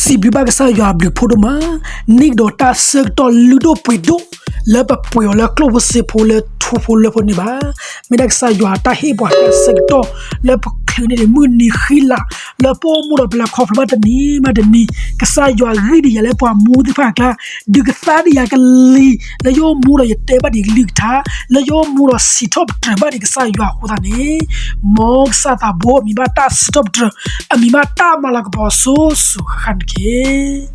စံးဘျုးဘၣ်ကစၢ်ယွၤအဘျုးဖးဒိၣ်မး, န့ၣ်ကဒီးတၢ်ဆၢကတီၢ်လုၢ်ဒိၣ်ပှ့ၤဒိၣ် လၢပပှ့ၤအီၤလၢကျိၣ်ဖိစ့ဖိလၢထူဖိလၢဖိန့ၣ်ဘၣ်. မ့ၢ်ဒၣ်ကစၢ်ယွၤတၢ်ဟ့ၣ်ပှၤတၢ်ဆၢကတီၢ် လၢပချုးန့ၢ်ဒံးမုၢ်နံၤဃံလၤ လၢပအိၣ်မူဒီးပလဲၤခီဖျိဘၣ်တနံၤဘၣ်တနံၤ, ကစၢ်ယွၤဂံၢ်ဒံးယၤလၢပှၤမူသ့ၣ်တဖၣ်အကျါ, ဒုးကသါဒံးယၤကလံၤ လၢယအိၣ်မူဒီးယတဲဘၣ်ဒံးကလုၢ်ကထါ, လၢယအိၣ်မူဒီးစံးထီၣ်ပတြၢၤဘၣ်ဒံးကစၢ်ယွၤအဃိသတးန့ၣ်, မ်ကစၢ်သးဘိအမံၤဘၣ်တၢ်စံးထီၣ်ပတြၢၤ, အမံၤဘၣ်တၢ်မၤလၤကပီၤအစိၤစိၤဃၣ်ဃၣ်န့ၣ်တက့ၢ်.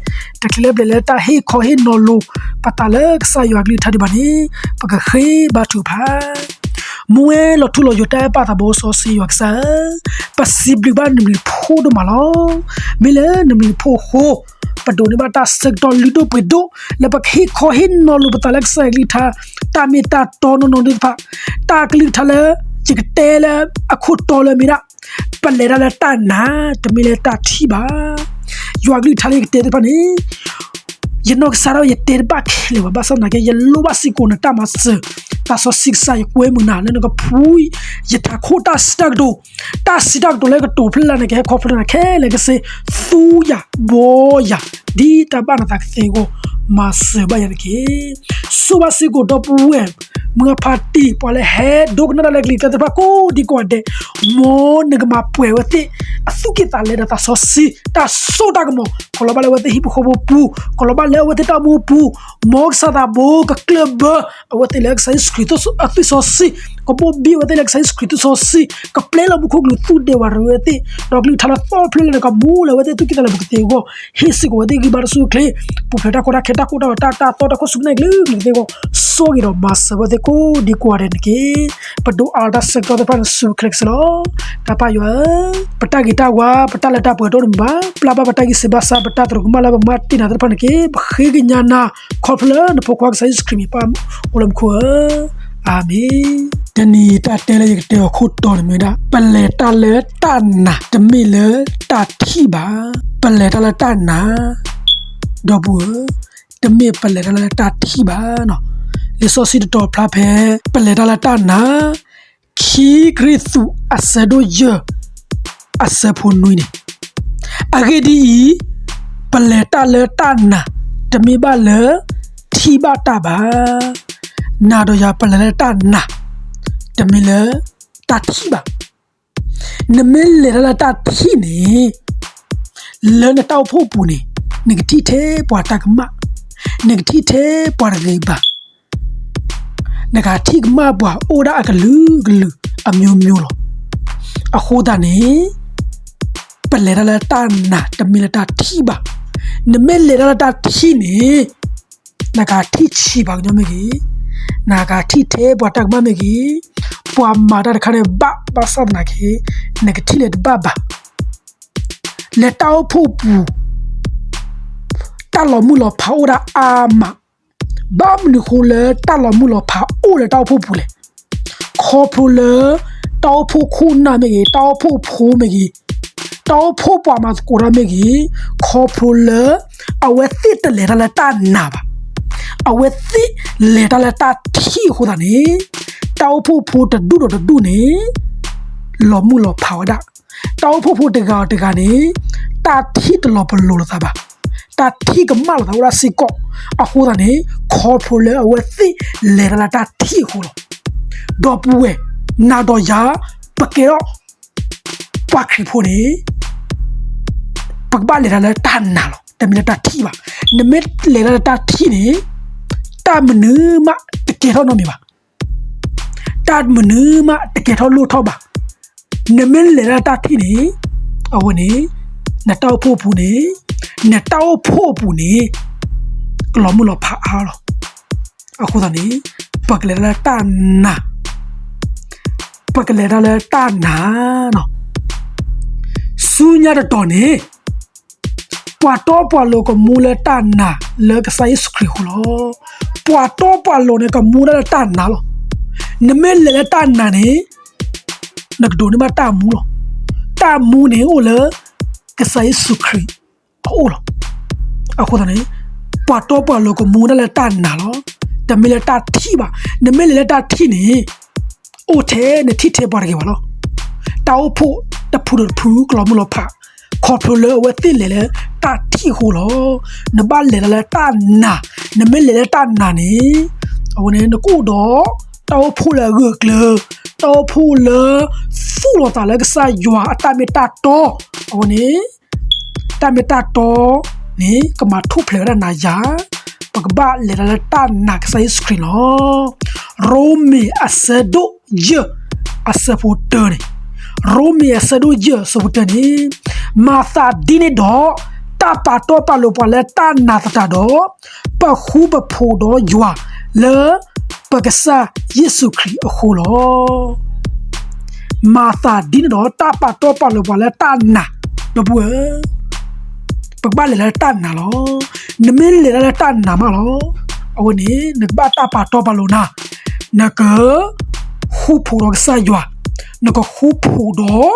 တချုးလၢပလဲၤလၢတၢ်ဟ့ၣ်ခီဟ့ၣ်နီၤလိၤပသးလၢကစၢ်ယွၤကလုၢ်ကထါဒံးဘၣ်န့ၣ်, ပကဃ့ဘါထုကဖၣ်. မူဝဲလီၤထူလီၤယိာ်တၢ်အဲၣ်ပၢ်သးဘိစီဆှံယွၤကစၢ်ဧၢ, ပစံးဘျုးဘၣ်နဘျုးနဖှိၣ်ဒိၣ်မးလီၤ. မ့ၢ်လၢနဘျုးနဖှိၣ်အဃိ, ပဒိးန့ၢ်ဘၣ်တၢ်ဆၢကတီၢ်လုၢ်ဒိၣ်ပှ့ၤဒိၣ် လၢပကဟ့ၣ်ခီဟ့ၣ်နီၤလိၤပသးလၢကစၢ်ယွၤကလုၢ်ကထါ, တၢ်မ့ၢ်တၢ်တီနီၢ်နီၢ်သ့ၣ်တဖၣ်, တၢ်ကလုၢ်ကထါလၢ ယကတဲလၢအခိၣ်တီလၢမ့ၢ်ဒၣ် ပလဲၤတၢ်လၢတၢ်နာ်, တမ့ၢ်လၢတၢ်ထံၣ်ဘၣ်. ယွၤကလုၢ်ကထါလၢယကတဲသ့ၣ်တဖၣ်န့ၣ်, ယနီၢ်ကစၢ်ဒၣ်ဝဲယတဲတဘၣ်ခဲလၢာ်ဘၣ်, ဘၣ်ဆၣ်သနာ်က့ ယလိၣ်ဘၣ်စ့ၢ်ကီးနတၢ်မၤစၢၤ, သးစီဆှံကစၢ်ယွၤ ကွဲမုာ်နၤလၢနကဖှူ ယထးခိၣ်တၢ်စံးတၢ်ကတိၤ, တၢ်စံးတၢ်ကတိၤလၢကတိၤဖျါလၢနကဟဲခီဖျိနၤခဲလၢာ်ကစ့ၢ်, သူယၤဘှီယၤ, ဒ်တၢ်ဘၣ်နသးကသ့အဂီၢ်, မၤစၢၤဘၣ်ယၤတက့ၢ်. ဆိၣ်ဘၣ်စ့ၢ်ကီးဒီပုၢ်ဝဲၢ် မုၢ်အဖါတံၢ် ပှၤလၢဟဲဒိကနၣ်တၢ်လၢကလံၤကျါသ့ၣ်တဖၣ်ကိးဒံကိးဂၤဒဲး, မ်နကမၤပှဲၤဝဲသ့ၣ် အသူၣ်ကံၢ်သးလဲဒီးသးစီဆှံ တၢ်စိတၢ်ကမီၤ ကလီၤဘၣ်လၢအဝဲသ့ၣ်ဟံၣ်ဖိဃီဖိပူၤ, ကလီၤဘၣ်လၢအဝဲသ့ၣ်တၢ်အိၣ်မူပူၤ, မ်ကစၢ်သးဘိကကျၢၢ်ဘၢ အဝဲသ့ၣ်လၢကစၢ်ယ့ၣ်ၡူးခရံာ်အသွံၣ်စီဆှံ, ကဘိၣ်ဘံၣ်အဝဲသ့ၣ်လၢကစၢ်ယ့ၣ်ၡူးခရံာ်အသွံၣ်စီဆှံ, ကပျဲလီၤမူခိၣ်ကလူးသူၣ်ဒဲဝးရံဝဲသ့ၣ်, ဒီးကလုၢ်ကထါလၢသီဖျၢၣ်လၢနကမူလၢအဝဲသ့ၣ်သူၣ်ကံၢ်သးလဲပူၤကသ့အဂီၢ်, ဟ့ၣ်စ့ၢ်ကီးဝဲသ့ၣ်ဂံၢ်ဘါတၢ်ဆူၣ်ချ့, ပူၤဖျဲးတၢ်ကီတၢ်ခဲတၢ်ကိၢ်တၢ်ဂီၤတၢ်တၢ်သီတၢ်ခိၣ်ဆူမဲာ်ကလုာ်ကလုာ်သ့ၣ်အဂီၢ်, ဆိၣ်ဂ့ၤဒီးမၤစၢၤဝဲသ့ၣ်ကိးဒံကိးဂၤဒဲးန့ၣ်တက့ၢ်. ပဒိးအါတၢ်ဆၢကတီၢ်သ့ၣ်တဖၣ်န့ၣ်ဆူၣ်ချ့ကစၢ်လီၤ. တၢ်ပၢ်ယွၤဧၢ, ပတၢ်ဂ့ၤတၢ်ဝါ ပတၢ်လၢတၢ်ပှဲၤတအိၣ်န့ၣ်မ့ၢ်ဘၣ်, ပျၢ်ဘၣ်ပတၢ်ဂံၢ်စၢ်ဘါစၢ် ပတၢ်သရူးကမၣ်လၢပမၤတ့ၢ်နၤသ့ၣ်တဖၣ်န့ၣ်တက့ၢ်. ပဃ့ကညးနၤ ခီဖျိလၢနဖိခွါကစၢ်ယ့ၣ်ၡူးခရံာ်မံၤပၢ်အိၣ်လၢမူခိၣ်ဧၢ, အၤမ့ၣ်. တနံၤတၢ်တဲလၢယကတဲအီၤခိၣ်တီန့ၣ်မ့ၢ်ဝဲဒၣ် ပလဲၤတၢ်လၢတၢ်နာ် တမ့ၢ်လၢတၢ်ထံၣ်ဘၣ်. ပလဲၤတၢ်လၢတၢ်နာ် ဒီပုၢ်ဝဲၢ်, တမ့ၢ်ပလဲၤတၢ်လၢတၢ်ထံၣ်ဘၣ်. လံာ်စီဆှံတတီၤဖျါဖဲ ပလဲၤတၢ်လၢတၢ်နာ်, ခံကရံၣ်သူးအဆၢဒိၣ်ယဲၢ် အဆၢဖိနွံန့ၣ်, အဂ့ၢ်ဒ်အံၤ, ပလဲၤတၢ်လၢတၢ်နာ် တမ့ၢ်ဘၣ်လၢထံၣ်ဘၣ်တၢ်ဘၣ်. နၤဒီးယၤပလဲၤလၢတၢ်နာ်, တမ့ၢ်လၢတၢ်ထံၣ်ဘၣ်. နမ့ၢ်လဲၤတၢ်လၢတၢ်ထံၣ်န့ၣ်, လၢနတၢ်အိၣ်ဖှိၣ်ပူၤန့ၣ်, နကထံၣ်ထဲပှၤတၢ်ကမၣ်, နကထံၣ်ထဲပှၤတဂ့ၤဘၣ်, နကထံၣ်ကမၣ်ပှၤအိၣ်ဒၣ်အကလုာ်ကလုာ်အမျိုးမျိုးလီၤ. အဃိသတးန့ၣ်, ပလဲၤတၢ်လၢတၢ်နာ် တမ့ၢ်လၢတၢ်ထံၣ်ဘၣ်. နမ့ၢ်လဲၤတၢ်လၢတၢ်ထံၣ်န့ၣ်, နကထံၣ်ဆံးပှၤကညီမ့ၢ်ဂ့ၤ, နကထံၣ်ထဲပှၤတၢ်ကမၣ်မ့ၢ်ဂ့ၤ, ပှၤမၤတၢ်တခါန့ၣ်ဘၣ်ဘၣ်ဆၣ်သနာ်က့, နကထံၣ်လၢတဘၣ်ဘၣ်. လၢတၢ်အိၣ်ဖှိၣ်ပူၤ, တၢ်လီၤမုၢ်လီၤဖးအိၣ်ဒၣ်အါမး. ဘၣ်မနုၤအဃိလၢတၢ်လီၤမုၢ်လီၤဖးအိၣ်လၢတၢ်အိၣ်ဖှိၣ်ပူၤလဲၣ်. ခီဖျိလၢ တၢ်အိၣ်ဖှိၣ်ခိၣ်နၢ်မ့ၢ်ဂ့ၤ, တၢ်အိၣ်ဖှိၣ်ဖိမ့ၢ်ဂ့ၤ, တၢ်အိၣ်ဖှိၣ်ပှၤမၤသကိးတၢ်မ့ၢ်ဂ့ၤ, ခီဖျိလၢ အဝဲသ့ၣ်တလဲၤတၢ်လၢတၢ်နာ်ဘၣ်. အဝဲသ့ၣ်လဲၤတၢ်လၢတၢ်ထံၣ်အဃိသတးန့ၣ်, တၢ်အိၣ်ဖှိၣ်ဖိတဒူၣ်ဒီးတဒူၣ်န့ၣ် လီၤမုၢ်လီၤဖးဝဲဒၣ်. တၢ်အိၣ်ဖှိၣ်ဖိတဂၤဒီးတဂၤန့ၣ်, တၢ်ထံၣ်တလီၤပလိာ်လိာ်သးဘၣ်. တၢ်ထံၣ်ကမၣ်လိာ်သးဝဲဒၣ်စ့ၢ်ကီး. အဃိသတးန့ၣ်, ခီဖျိလၢအဝဲသ့ၣ်လဲၤတၢ်လၢတၢ်ထံၣ်အဃိလီၤ. ဒီပုၢ်ဝဲၢ်, နၤဒီးယၤ, ပကဲထီၣ် ပှၤခရံာ်ဖိန့ၣ်, ပကဘၣ်လဲၤတၢ်လၢတၢ်နာ်လီၤ. တမ့ၢ်လၢတၢ်ထံၣ်ဘၣ်. နမ့ၢ်လဲၤတၢ်လၢတၢ်ထံၣ်န့ၣ်, တၢ်မနုၤမးတကဲထီၣ်နီတမံၤဘၣ်. တၢ်မနုၤမးတကဲထီၣ်လိၣ်ထီၣ်ဘၣ်. နမ့ၢ်လဲၤတၢ်လၢတၢ်ထံၣ်န့ၣ်, အဝဲန့ၣ်, နတၢ်အိၣ်ဖှိၣ်အပူၤန့ၣ်, နတၢ်အိၣ်ဖှိၣ်အပူၤန့ၣ်, ကလီၤမုၢ်လီၤဖးအါလီၤ. အဃိသတးန့ၣ်, ပကလဲၤတၢ်လၢတၢ်နာ်, ပကလဲၤတၢ်လၢတၢ်နာ်လီၤ. ဆူညါတတီၤန့ၣ်, ပှၤတီပှၤလိၤကမူလၢတၢ်နာ်လၢကစၢ်ယ့ၣ်ၡူးခရံာ်အဃိလီၤ. ပှၤတီပှၤလိၤန့ၣ်ကမူဒၣ်လၢတၢ်နာ်လီၤ. နမ့ၢ်လဲၤလၢတၢ်နာ်န့ၣ်, နကဒိးန့ၢ်ဘၣ်တၢ်မူလီၤ. တၢ်မူန့ၣ်အိၣ်လၢ ကစၢ်ယ့ၣ်ၡူးခရံာ်အအိၣ်လီၤ. အဃိသတးန့ၣ်, ပှၤတီပှၤလိၤကမူဒၣ်လၢတၢ်နာ်လီၤ. တမ့ၢ်လၢတၢ်ထံၣ်ဘၣ်. နမ့ၢ်လဲၤလၢတၢ်ထံၣ်န့ၣ်, အိၣ်ထဲနထံၣ်ထဲပှၤတဂ့ၤဘၣ်လီၤ. တၢ်အိၣ်ဖှိၣ်တဖုဒီးတဖုကလီၤမုၢ်လီၤဖး, ခီ ခီဖျိလၢအဝဲသ့ၣ်လဲၤလၢတၢ်ထံၣ်အဃိလီၤ. နဘၣ်လဲၤတၢ်လၢတၢ်နာ်, နမ့ၢ်လဲၤလၢတၢ်နာ်န့ၣ်, အဝဲန့ၣ် နကအိၣ်ဒီး တၢ်အိၣ်ဖှိၣ်လၢအဂၢၢ်အကျၢၤ, တၢ်အိၣ်ဖှိၣ်လၢ သူၣ်လီၤသးလၢကစၢ်ယွၤအတၢ်မ့ၢ်တၢ်တီ, အဝဲန့ၣ် တၢ်မ့ၢ်တၢ်တီန့ၣ် ကမၤထူၣ်ဖျဲးဝဲဒၣ်နၤယၤ, ပကဘၣ်လဲၤတၢ်လၢတၢ်နာ်ကစၢ်ယ့ၣ်ၡူးခရံာ်လီၤ. ရိမ့ၤအဆၢဒိၣ်ယဲၢ်အဆၢဖိတၢန့ၣ်, ရိမ့ၤအဆၢဒိၣ်ယဲၢ်အဆၢဖိတၢန့ၣ်, မၤသးဒ်န့ၣ်ဒီး တၢ်ပာ်တီပာ်လိၤပှၤလၢတၢ်နာ်သတးဒီး ပဃူပဖိးဒီးယွၤလၢ ပကစၢ်ယ့ၣ်ၡူးခရံာ်အဃိလီၤ. မၤသးဒ်န့ၣ်ဒီး တၢ်ပာ်တီပာ်လိၤပှၤလၢတၢ်နာ်, ဒီပုၢ်ဝဲၢ်, ပကဘၣ်လဲၤလၢတၢ်နာ်လီၤ. နမ့ၢ်လဲၤတၢ်လၢတၢ်နာ်မးလီၤ. အဝဲန့ၣ် နကဘၣ်တၢ်ပာ်တီပာ်လိၤနၤ, နက ဃူဖိးဒီးကစၢ်ယွၤ, နကဃူဖိးဒီး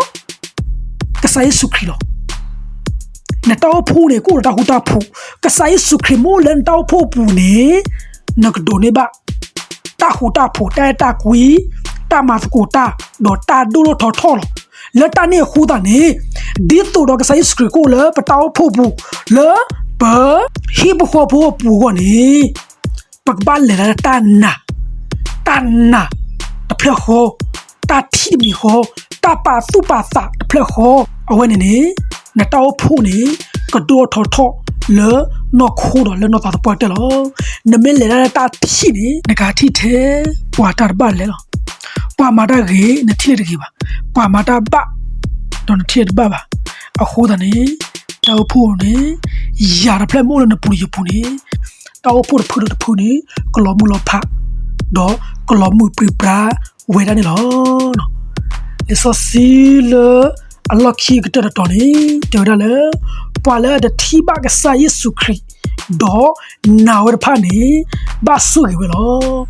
ကစၢ်ယ့ၣ်ၡူးခရံာ်လီၤ. နတၢ်အိၣ်ဖှိၣ်န့ၣ် ကအိၣ်ဒီးတၢ်ဃူတၢ်ဖိး, ကစၢ်ယ့ၣ်ၡူးခရံာ်မ့ၢ်အိၣ်လၢနတၢ်အိၣ်ဖှိၣ်အပူၤန့ၣ်, နကဒိးန့ၢ်ဘၣ် တၢ်ဃူတၢ်ဖိး, တၢ်အဲၣ်တၢ်ကွံ, တၢ်မၤသကိးတၢ်, ဒီးတၢ်ဒိၣ်ထီၣ်ထီထီၣ်လီၤ. လၢတၢ်န့ၣ်အဃိသတးန့ၣ်, ဒ်သိးဒီးကစၢ်ယ့ၣ်ၡူးခရံာ်ကအိၣ်လၢပတၢ်အိၣ်ဖှိၣ်ပူၤ, လၢပဟံၣ်ဖိဃီဖိအပူၤအဂီၢ်န့ၣ်, ပကဘၣ်လဲၤလၢတၢ်နာ်, တၢ်နာ်တဖျၢၣ်ဃီ, တၢ်ထံၣ်တမံၤဃီ, တၢ်ပာ်သူၣ်ပာ်သးတဖျၢၣ်ဃီ, အဝဲန့ၣ်န့ၣ် နတၢ်အိၣ်ဖှိၣ်န့ၣ် ကဒိၣ်ထီၣ်ထီထီၣ်လၢနီၢ်ခိဒီးလၢနီၢ်သးသပှၢ်တၢၢ်လီၤ. နမ့ၢ်လဲၤတၢ်လၢတၢ်ထံၣ်န့ၣ် နကထံၣ်ထဲပှၤတၢ်တဘၣ်လဲၣ်လီၤ. ပှၤမၤတၢ်ဂ့ၤ နထံၣ်လၢတဂ့ၤဘၣ်, ပှၤမၤတၢ်ဘၣ် ဒီးနထံၣ်လၢတဘၣ်ဘၣ်. အဃိသတးန့ၣ် တၢ်အိၣ်ဖှိၣ်န့ၣ် ယၤတဖျၢၣ်မ့ၢ်အိၣ်လၢနပူၤယပူၤန့ၣ်, တၢ်အိၣ်ဖှိၣ်တဖုဒီးတဖုန့ၣ် ကလီၤမုၢ်လီၤဖး, ဒီးကလီၤမုၢ်ပြံပြါဝဲဒၣ်န့ၣ်လီၤ. လံာ်စီဆှံလၢအလီၢ်ခံကတၢၢ်တတီၤန့ၣ် တဲဝဲဒၣ်လၢ ပှၤလၢအတထံၣ်ဘၣ်ကစၢ်ယ့ၣ်ၡူးခရံာ် ဒီးနာ်ဝဲတဖၣ်န့ၣ် ဘၣ်ဆိၣ်ဂ့ၤဝဲလီၤ.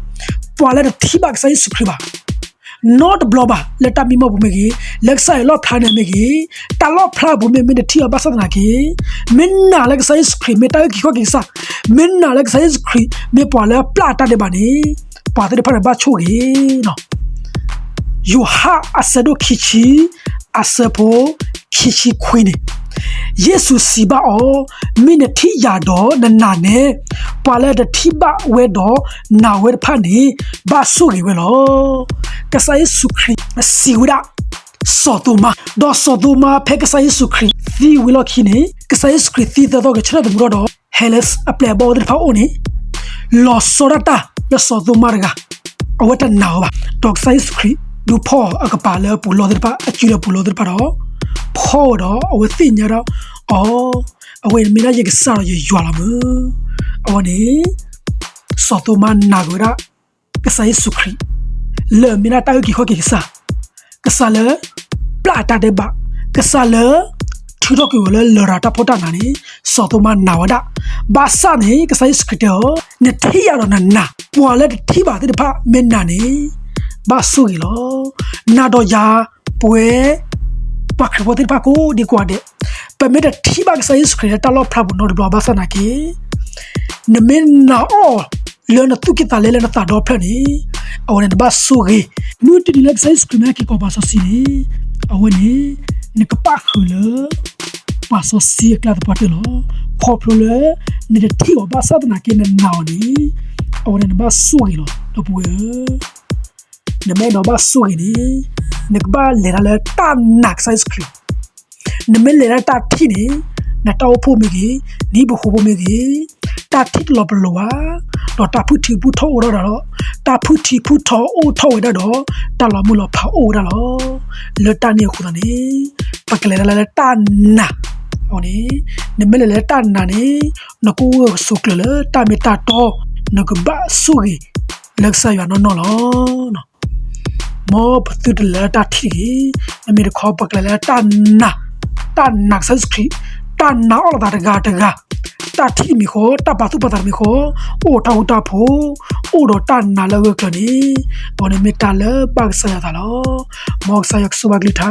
ပှၤလၢတထံၣ်ဘၣ်ကစၢ်ယ့ၣ်ၡူးခရံာ်ဘၣ် နီတဘျီဘၣ် လၢတၢ်မံမီၢ်ပူၤမ့ၢ်ဂ့ၤ, လၢကစၢ်ယွၤလီၣ်ဖျါန့ၣ်မ့ၢ်ဂ့ၤ, တၢ်လီၣ်ဖျါပူၤမ့ၢ် မ့ၢ်တထံၣ်အီၤဘၣ်ဆၣ်သနာ်က့, မ့ၢ်နာ်လၢကစၢ်ယ့ၣ်ၡူးခရံာ် မ့ၢ်တၢ်အုၣ်က့ၤခီၣ်က့ၤကစၢ်, မ့ၢ်နာ်လၢကစၢ်ယ့ၣ်ၡူးခရံာ် မ့ၢ်ပှၤလၢအပျၢ်တၢ်ဒဲးဘးန့ၣ်, ပှၤသ့ၣ်တဖၣ်န့ၣ်ဘၣ်ဆိၣ်ဂ့ၤလီၤ. ယိၤဟၣ်အဆၢဒိၣ်ခံဆံ အဆၢဖိခံဆံခွံန့ၣ်, ယ့ၣ်ၡူးစံးဘၣ်အီၤ, မ့ၢ်နထံၣ်ယၤဒီးနနာ်န့ၣ်, ပှၤလၢတထံၣ်ဘၣ်ဝဲဒီးနာ်ဝဲတဖၣ်န့ၣ် ဘၣ်ဆိၣ်ဂ့ၤဝဲလီၤ. ကစၢ်ယ့ၣ်ၡူးခရံာ်စံးဝဲဒၣ် စီၤသိမါ, ဒီးစီၤသိမါဖဲကစၢ်ယ့ၣ်ၡူးခရံာ်သံဝံၤလီၢ်ခံန့ၣ်, ကစၢ်ယ့ၣ်ၡူးခရံာ်သံသၢသီကဆၢထၢၣ်သမူထီၣ်ဒီး ဟဲလၢအပျဲၢ်အဘီၣ်သ့ၣ်တဖၣ်အအိၣ်န့ၣ်, လီၤဆီဒၣ်တၢ်လၢစီၤသိမါတဂၤ, အဝဲတနာ်အီၤဘၣ်. ဒီးကစၢ်ယ့ၣ်ၡူးခရံာ်ဒုးဖီၣ်အကပၤလၢအပူၤလီၢ်သ့ၣ်တဖၣ်, အစုလၢအပူၤလီၢ်သ့ၣ်တဖၣ်ဒီး ဖီၣ်ဝဲဒီးအဝဲသ့ၣ်ညါဒီးအီၤ, အဝဲန့ၣ်မ့ၢ်ဒၣ်ယကစၢ်ဒီးယယွၤလီၤမၢ်. အဝဲန့ၣ် စီၤသိမါနာ်က့ၤဝဲဒၣ် ကစၢ်ယ့ၣ်ၡူးခရံာ် လၢအမ့ၢ်ဒၣ်တၢ်အုၣ်က့ၤခီၣ်က့ၤကစၢ်, ကစၢ်လၢပျၢ်တၢ်ဒဲးဘး, ကစၢ်လၢထုးထီၣ်ကွံာ်ဝဲလၢလရာ်တၢ်ဖှီၣ်တၢ်နးန့ၣ်, စီၤသိမါနာ်ဝဲဒၣ်. ဘၣ်ဆၣ်န့ၣ် ကစၢ်ယ့ၣ်ၡူးခရံာ်တဲအီၤ, နထံၣ်ယၤဒီးနနာ်, ပှၤလၢတထံၣ်ဘၣ်သ့ၣ်တဖၣ်မ့ၢ်နာ်န့ၣ် ဘၣ်ဆိၣ်ဂ့ၤလီၤ. နၤဒီးယၤ ပဝဲ ပှၤခရံာ်ဖိသ့ၣ်တဖၣ်ကိးဒံကိးဂၤဒဲး, ပမ့ၢ်တထံၣ်ဘၣ်ကစၢ်ယ့ၣ်ၡူးခရံာ်လၢတၢ်လီၣ်ဖျါပူၤနီတဘျီဘၣ်ဆၣ်သနာ်က့, နမ့ၢ်နာ်အီၤလၢနသူၣ်ကံၢ်သးလဲလၢနသးဒီဖျၢၣ်န့ၣ်, အဝဲန့ၣ်နဘၣ်ဆိၣ်ဂ့ၤ. မုၢ်တနံၤလၢကစၢ်ယ့ၣ်ၡူးခရံာ်မ့ၢ်ဟဲက့ၤကိးပှၤစီဆှံန့ၣ်, အဝဲန့ၣ် နကပၣ်ဃုာ်လၢ ပှၤစီဆှံအကျါသပှၢ်တၢၢ်လီၤ. ခီဖျိလၢ နတထံၣ်အီၤဘၣ်ဆၣ်သနာ်က့ နနာ်အီၤန့ၣ်, အဝဲန့ၣ်နဘၣ်ဆိၣ်ဂ့ၤလီၤ ဒီပုၢ်ဝဲၢ်ဧၢ. နမ့ၢ်အဲၣ်ဒိးဘၣ်ဆိၣ်ဂ့ၤန့ၣ်, နကဘၣ်လဲၤတၢ်လၢတၢ်နာ်ကစၢ်ယ့ၣ်ၡူးခရံာ်လီၤ. နမ့ၢ်လဲၤတၢ်လၢတၢ်ထံၣ်န့ၣ်, နတၢ်အိၣ်ဖှိၣ်မ့ၢ်ဂ့ၤ, နဟံၣ်ဖိဃီဖိမ့ၢ်ဂ့ၤ, တၢ်ထံၣ်တလီၤပလိာ်ဘၣ်, ဒီးတၢ်ဖုၣ်ထံဖုၣ်ထီအိၣ်ဒၣ်ဒီး, တၢ်ဖုၣ်ထံဖုၣ်ထီအိၣ်ထီၣ်ဝဲဒၣ်ဒီး, တၢ်လီၤမုၢ်လီၤဖးအိၣ်ဝဲဒၣ်လီၤ. လၢတၢ်န့ၣ်အဃိသတးန့ၣ်, ပကလဲၤတၢ်လၢတၢ်နာ်အဃိန့ၣ်, နမ့ၢ်လဲၤလၢတၢ်နာ်န့ၣ်, နကအိၣ်ဂၢၢ်ဆိးကျၢၤလၢတၢ်မ့ၢ်တၢ်တီ, နကဘၣ်ဆိၣ်ဂ့ၤ လၢကစၢ်ယွၤနီၢ်နီၢ်လီၤ. မ်ပသုတလဲၤလၢတၢ်ထံၣ်တဂ့ၤ, မ့မ့ၢ်တခီပကလဲၤလၢတၢ်နာ်, တၢ်နာ်ကစၢ်ယ့ၣ်ၡူးခရံာ်, တၢ်နာ်အီၣ်လိာ်သးတဂၤတဂၤ, တၢ်ထံၣ်တမံၤဃီ, တၢ်ပာ်သူၣ်ပာ်သးတမံၤဃီ, အိၣ်တၢ်ဃူတၢ်ဖိး, အိၣ်ဒီးတၢ်နာ်လၢအဂၢၢ်ကျၢၤန့ၣ်, အဝဲန့ၣ်မ့ၢ်တၢ်လၢဘၣ်ကစၢ်ယွၤအသးလီၤ. မ်ကစၢ်ယွၤကဆိၣ်ဘၣ်ကလုၢ်ကထါ,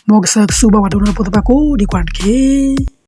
မ်ကစၢ်ယွၤကဆိၣ်ဘၣ်ပှၤဒိကနၣ်ဖိသ့ၣ်တဖၣ်ကိးဒံကိးဂၤတက့ၢ်.